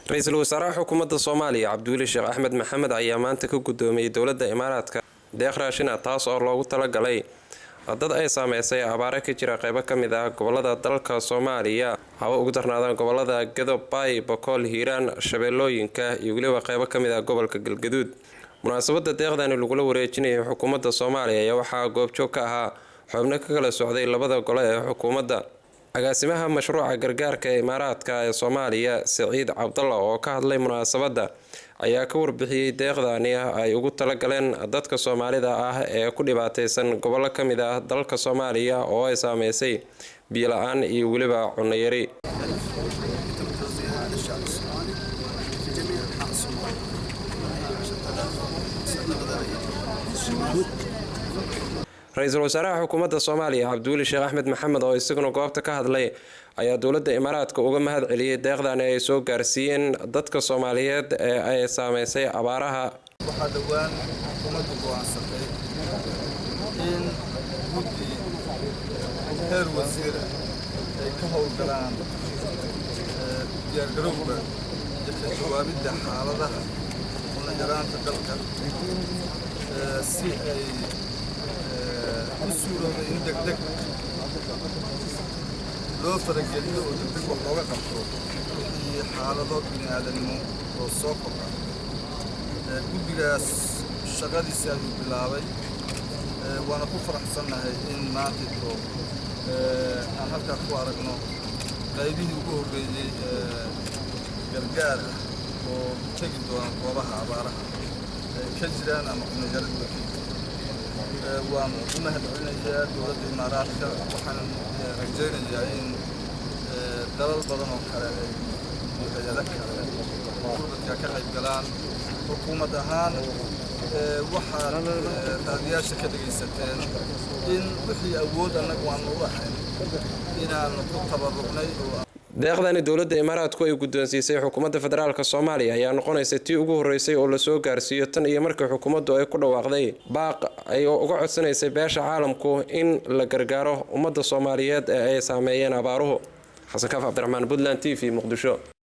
Ra-iisul wasaaraha xukuumadda Soomaaliya, Cabdiweli Sheekh Axmed Maxamed, ayaa maanta ka gudoomiyey dowladda Imaaraadka deeq raashin ah, taas oo loogu talagalay dad ay saameysay abaare ka jira qeybo ka mid ah gobolada dalka Soomaaliya, haba ugu darnaadaan gobolada Gedo, Baay, Bakool, Hiiraan, Shabeellooyinka iyo weliba qeybo ka mid ah gobolka Galgaduud. Munaasabada deeqdani lagula wareejinayay xukuumadda Soomaaliya ayaa waxaa goobjoog ka ahaa xubno ka kala socday labada gole ee xukuumadda. Agaasimaha mashruuca gargaarka ee Imaaraadka ee Soomaaliya, Saciid Cabdalla, oo ka hadlay munaasabadda, ayaa ka warbixiyey deeqdani ay ugu talagaleen dadka Soomaalida ah ee ku dhibaateysan gobollo ka mid ah dalka Soomaaliya oo ay saameysay biyo la-aan iyo weliba cunno yari. يتم توزيعها على الشعب الصومالي في جميع أنحاء الصومال، 10,000 سلة غذائية. Ra-iisul wasaaraha xukuumadda Soomaaliya, Cabdiweli Sheekh Axmed Maxamed, oo isaguna goobta ka hadlay, ayaa dowladda Imaaraadka uga mahad celiyey deeqdani ay soo gaarsiiyeen dadka Soomaaliyeed ee ay saameysay abaaraha. Waxaa dhowaan xukuumaddu go'aansatay in guddi heer wasiira ay ka howlgalaan diyaargarowga iyo ka jawaabidda xaaladaha cunno yaraanta dalka, si ay u suurowda in degdeg loo farageliyo oo degdeg wax looga qabto wixii xaalado bini aadanimo oo soo kordha. Guddigaas shaqadiisi ayuu bilaabay, waana ku faraxsannahay in maantito aan halkaa ku aragno qaybihii ugu horreeyey ee gargaar ah oo tegi doona goobaha abaaraha ay ka jiraan ama cunno-yaradu ay ka jirto. Waan u mahad celinayaa dowladda Imaaraadka, waxaan rajaynayaa in dalal badan oo kale ay hay-ado kale gurmadka ka qayb galaan. Xukuumad ahaan, waxaad raadiyaasha ka dhegaysateen in wixii awood annagu aanu u ahayn inaanu ku tabarucnay oo Deeqdani dowladda Imaaraadku ay guddoonsiisay xukuumadda federaalka Soomaaliya ayaa noqonaysa tii ugu horreysay oo lasoo gaarsiiyo tan iyo markii xukuumaddu ay ku dhawaaqday baaq ay uga codsanaysay beesha caalamku in la gargaaro ummadda Soomaaliyeed ee ay saameeyeen abaaruhu. Xasan Kaaf Cabdiraxmaan, Puntland TV, Muqdisho.